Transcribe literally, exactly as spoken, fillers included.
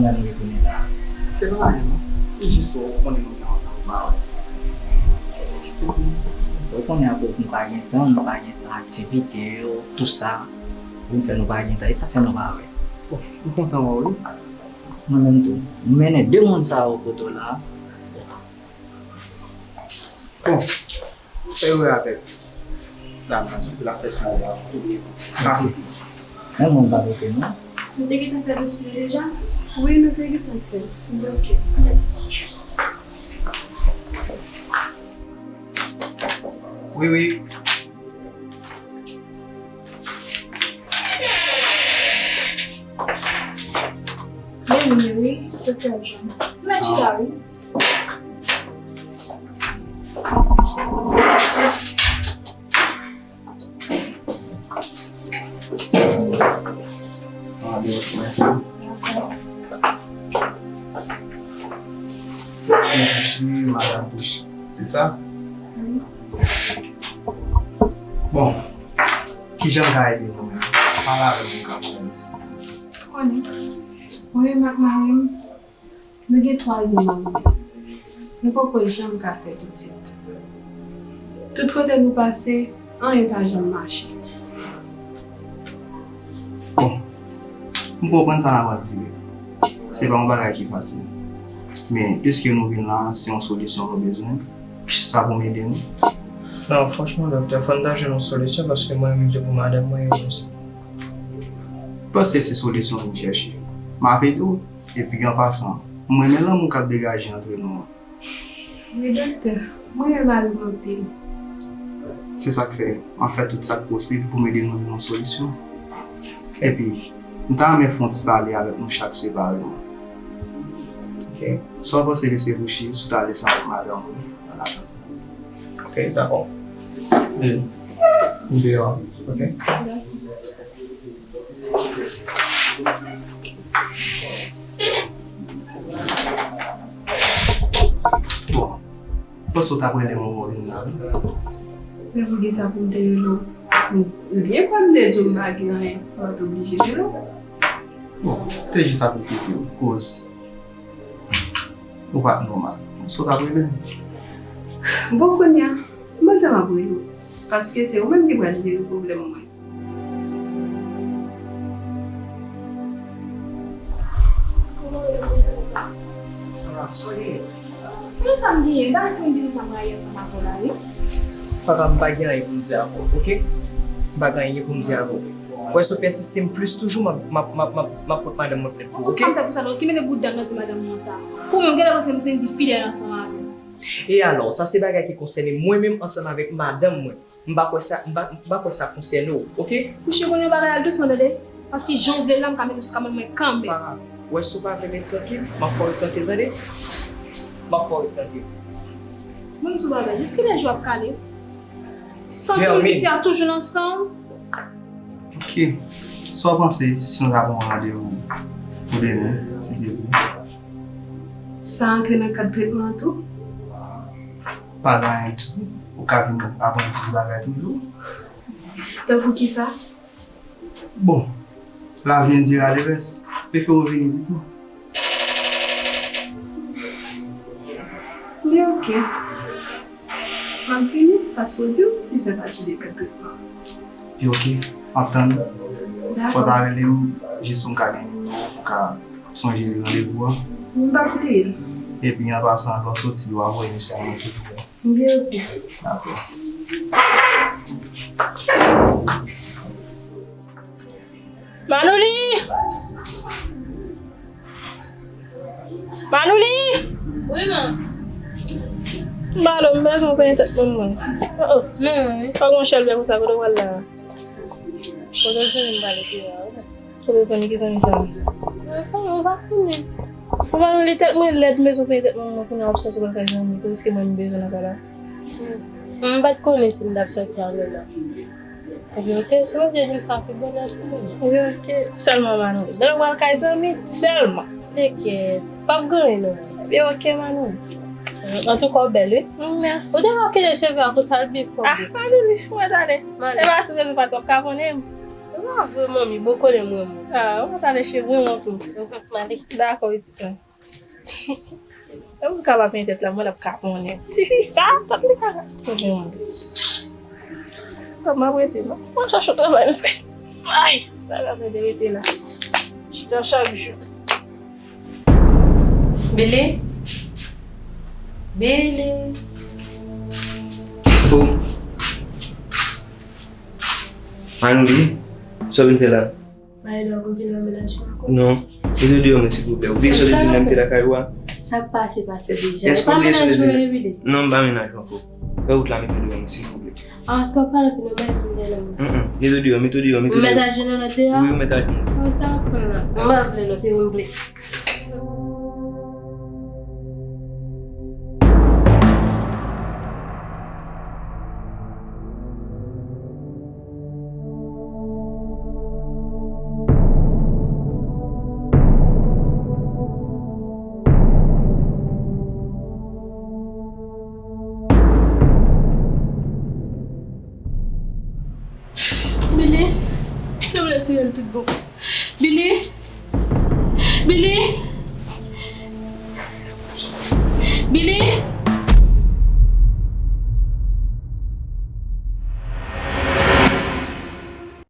Sa nou retounen la. Se pa anyen non. E jis ou konnen nou gen lontan nou pa wè. Jis ou konnen. Ou konnen akoz nou pa gen tan, nou pa gen tan aktivite yo, tou sa. Vin fè nou pa gen tan. E sa fè nou pa wè. Bon, m kontan wè w wi. Mwen menm tou. M mennen de moun sa yo kote w la. Bon, fè yo avèk dam nan, epi l ap fè sou yo la. Ah. Men mwen pa kote non. Nou te gentan fè dosye yo deja? Wi, nou te gentan fè. Ok. Wi, wi. Byen, wi, doktè John. Mèt chita, wi. Ah, byen, mèsi. Mesye Boucher, madanm Boucher, se sa? Wi. Bon, kijan m ka ede nou menm? Pale avè m, m ka pale isit. Konnen, mwen menm ak mari m, nou gen twa zan mari nou. Nou poko janm ka fè pitit. Tout kote nou pase, anyen pa janm mache. Bon, m konprann sa n ap andire. Se pa yon bagay ki fasil. Men, piske nou vin la, se yon solisyon nou bezwen. Jis la pou m ede nou. Non, franchman, doktè, fò n ta jwenn yon solisyon paske mwen menm, m vle pou madanm mwen ere osi. M panse se solisyon vin chèche. M ap ede w. Epi, an pasan, m renmen lanmou k ap degaje antre nou an. Wi, doktè, mwen renmen mari m anpil. Se sa k fè m ap fè tout sa k posib pou m ede nou jwenn yon solisyon. Epi, m ta renmen fè yon ti pale avèk nou chak separeman. Ok. Sa w panse, mesye Boucher, si w ta lese avèk madanm ou, an atandan? Ok, dakò. M deyò, ok? Bon, panse w t ap rele m ou vin la, wi. Men poukisa pou m te rele w? M byen kwè m te di w m pa gen anyen, sa w te oblije rele w. Bon, te jis ap enkyete w, koz ou pa t nòmal. Panse w t ap rele m. Bon, kounye a, m panse m ap rele w. Paske se ou menm ki pral jere pwoblèm mwen. Kòman w ye, sa w ye? Kòman sa m genyen? M pa di m di sa m rayi ansanm avè w la, wi. Fara, m pa gen anyen pou m di avè w, oke? M pa gen anyen pou m di avè w. Wè, si w pèsiste m plis toujou, m ap, m ap, m ap, m ap, m ap pot madanm mwen plent pou ou, oke? Ou konn sa m fè pou sa, non? Ki mete bout dam nan di madanm mwen sa? Pou mwen, m genlè panse m se yon ti fidèl ansanm avè w. E alò, sa se bagay ki konsène mwen menm ansanm avèk madanm mwen. M pa kwè sa, m pa, m pa kwè sa konsène w, oke? Boucher, konnen yon bagay, al dousman, tande? Paske jan w vle la, m ka mete w sou kamyon mwen kanmenm. Fara, wè, si w pa vle m ret trankil, m ap fè w ret trankil, tande? M ap fè w ret trankil. Mwen, m di w bagay, jiskilè jou ap kale? Santi nou piti a toujou nan san w? Ok. Sa w panse si nou ta pran yon randevou pou demen, silvouplè? Sa antre nan kad tretman an tou? Pa gen anyen ditou. Ou ka vin aprann plis bagay toujou. Tankou kisa? Bon, l'avenir dira le reste. Prefere w vini pito. Li ok. M ap vini, paske w di w, li fè pati de kad tretman. Li ok, m ap tann ou. Dakò. Fò w ta rele m, jis pou m ka gen nimewo w pou m ka sonje li randevou an. M p ap bliye l. Epi, an pasan, lè w soti, w a voye mesye a mwen, silvouplè. Byen, ok. Dakò. Manouli! Manouli! Wi, man. M ba w, m bezwen w peye tèt mwen, mwen. Oh, oh. Non, wi. Fòk mwen chèlbè konsa, kote w pral la? Kote zanmi m pale pi a, wi. Kote w konnen ki zanmi sa? Mwen, zanmi m pa konnen. Ou pa wè li tèt mwen lèd, m bezwen peye tèt mwen, mwen konnen w ap sòti w al kay zanmi, tandiske mwen m bezwen nan kay la. M pa t konnen si m t ap sòti avè l la. Ebyen, ou te sipoze di m sa pi bonè tou. Ebyen, ok, sèlman Manouli. Lè w al kay zanmi, sèlman. Tenkèt, p ap gen anyen non. Ebyen, ok, Manouli. Antouka, w bèl, wi. Mèsi. Ou te ka kite cheve a pou sa l pi fò. Ah, Manouli, mwen tande. E pa ti bezwen pati, w ap ka konnen m. Ou pa vre, manmi, bon konnen mwen, mwen. Ah, ou pa ta lèche mwen, mwen tou. Mwen ale. Dakò, pitit mwen. E ou ka pa penyen tèt la, mwen l ap kaponnen. Tifi sa, tèt li ka kaponnen. Sa m ap rete, non? Mwen chache yon travay m fè. Ay, sa ka fè de rete la. Chita chak jou. Billy? Billy? Oh. Andy, sa w vin fè la? Bay lòv, ou vin nan mennaj mwen ankò? Non. Mete w deyò mwen, silvouplè. Ou bliye sa w te di m lè m te lakay ou a? Sa k pase, pase deja. Èske ou bliye sa w te di m? Non, m pa mennaj ou ankò. Fè wout la, mete w deyò mwen, silvouplè. Ah, twòp pale anpil, non, bay pou m deyò mwen. Mm, mm. Mete w deyò, mete w deyò, mete w deyò. Ou mèt al jwenn yon lòt deyò? Wi, ou mèt al jwenn yon lòt. Mwen pa vle lòt, e ou m vle. Billy, silvouplè touye l tout bon. Billy,